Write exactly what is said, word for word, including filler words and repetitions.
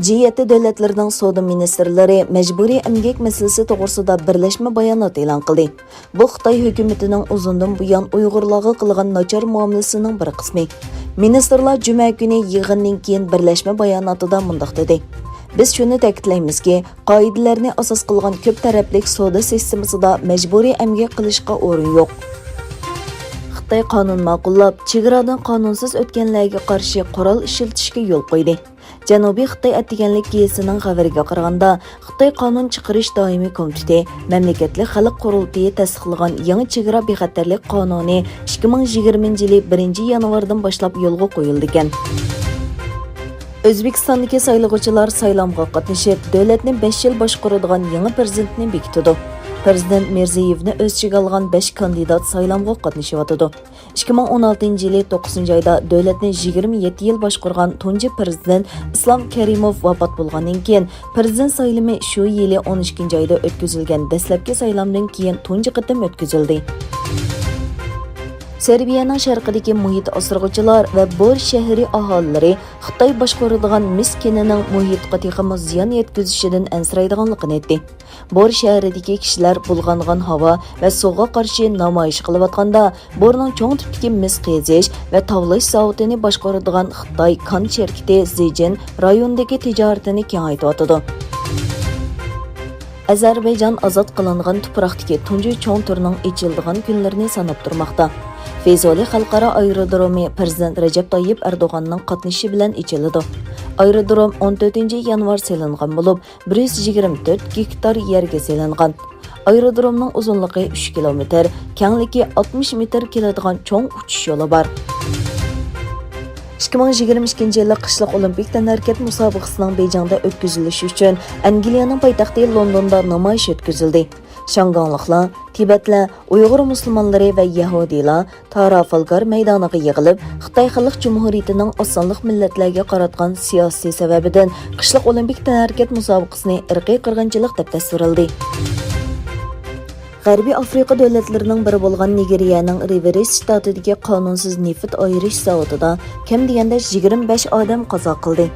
جى يەتتە دۆلەتلىرىنىڭ سودا مىنىستىرلىرى مەجبۇرىي ئەمگەك مەسىلىسى توغرىسىدا بىرلەشمە بايانات ئېلان قىلدى. بۇ خىتاي ھۆكۈمىتىنىڭ ئۇزۇندىن بۇيان ئۇيغۇرلارغا قىلغان ناچار مۇئامىلىسىنىڭ بىر قىسمى. مىنىستىرلار جۈمە كۈنى يىغىندىن كېيىن بىرلەشمە باياناتىدا مۇنداق دېدى: بىز شۇنى تەكىتلەيمىزكى، قائىدىلەرنى ئاساس قىلغان كۆپ تەرەپلىك سودا سىستېمىسىدا مەجبۇرىي ئەمگەك قىلىشقا ئورۇن يوق. خىتاي قانۇن ماقۇللاپ، چېگرادىن قانۇنسىز ئۆتكەنلەرگە قارشى قورال ئىشلىتىشكە يول قويدى. جەنۇبىي خىتاي ئەتىگەنلىك گېزىتىنىڭ خەۋىرىگە قارىغاندا، خىتاي قانۇن چىقىرىش دائىمىي كومىتېتى مەملىكەتلىك خەلق قۇرۇلتىيى تەستىقلىغان يېڭى چېگرا بىخەتەرلىك قانۇنى ئىككى مىڭ يىگىرمىنچى يىلى بىرىنچى يانۋاردىن باشلاپ يولغا قويۇلىدىكەن. ئۆزبېكىستاندىكى سايلىغۇچىلار سايلامغا قاتنىشىپ، دۆلەتنى بەش يىل باشقۇرىدىغان يېڭى پىرېزىدېنتنى بېكىتىدۇ. پىرېزىدېنت مىرزىيېۋنى ئۆز ئىچىگە ئالغان بەش كاندىدات سايلامغا قاتنىشىۋاتىدۇ. ئىككى مىڭ ئون ئالتىنچى يىلى توققۇزىنچى ئايدا دۆلەتنى يىگىرمە يەتتە يىل باشقۇرغان تۇنجى پىرېزىدېنت ئىسلام كەرىموف ۋاپات بولغاندىن كېيىن، پىرېزىدېنت سايلىمى شۇ يىلى ئون ئىككىنچى ئايدا ئۆتكۈزۈلگەن دەسلەپكى سايلامدىن كېيىن تۇنجى قېتىم ئۆتكۈزۈلدى. سېربىيەنىڭ شەرقىدىكى مۇھىت ئاسرىغۇچىلار ۋە بور شەھىرى ئاھالىلىرى خىتاي باشقۇرىدىغان مىس كېنىنىڭ مۇھىتقا تېخىمۇ زىيان يەتكۈزۈشىدىن ئەنسىرەيدىغانلىقىنى ئېيتتى. بور شەھىرىدىكى كىشىلەر بۇلغانغان ھاۋا ۋە سۇغا قارشى نامايىش قىلىۋاتقاندا، بورنىڭ چوڭ تىپتىكى مىس قېزىش ۋە تاۋلاش زاۋۇتىنى باشقۇرىدىغان خىتاي كان شىركىتى زىجىن رايوندىكى تىجارىتىنى كېڭەيتىۋاتىدۇ. ئەزەربەيجان ئازاد قىلىنغان تۇپراقتىكى تۇنجى چوڭ تۈرنىڭ ئېچىلىدىغان كۈنلىرىنى ساناپ تۇرماقتا. فىزۇلى خەلقئارا ئايرودرومى پىرېزىدېنت رەجەپ تايىپ ئەردوغاننىڭ قاتنىشىشى بىلەن ئېچىلىدۇ. ئايرودروم ئون تۆتىنچى يانۋار سېلىنغان بولۇپ، بىر يۈز يىگىرمە تۆت گېكتار يەرگە سېلىنغان. ئايرودرومنىڭ ئۇزۇنلۇقى ئۈچ كىلومېتىر، كەڭلىكى ئاتمىش مېتىر كېلىدىغان چوڭ ئۇچۇش يولى بار. ئىككى مىڭ يىگىرمە ئىككىنچى يىللىق قىشلىق ئولىمپىك تەنھەرىكەت مۇسابىقىسىنىڭ بېيجىڭدا ئۆتكۈزۈلۈشى ئۈچۈن ئەنگلىيەنىڭ پايتەختى لوندوندا نامايىش ئۆتكۈزۈلدى. شياڭگاڭلىقلار، تىبەتلەر، ئۇيغۇر مۇسۇلمانلىرى ۋە يەھۇدىيلار تارافالگار مەيدانىغا يىغىلىپ، خىتاي خەلق جۇمھۇرىيىتىنىڭ ئاز سانلىق مىللەتلەرگە قاراتقان سىياسىي سەۋەبىدىن قىشلىق ئولىمپىك تەنھەرىكەت مۇسابىقىسىنى ئىرقىي قىرغىنچىلىق دەپ تەسۋىرلىدى. غەربىي ئافرىقا دۆلەتلىرىنىڭ بىرى بولغان نىگېرىيەنىڭ رىۋېرس شتاتىدىكى قانۇنسىز نېفىت ئايرىش زاۋۇتىدا كەم دېگەندە يىگىرمە بەش ئادەم قازا قىلدى.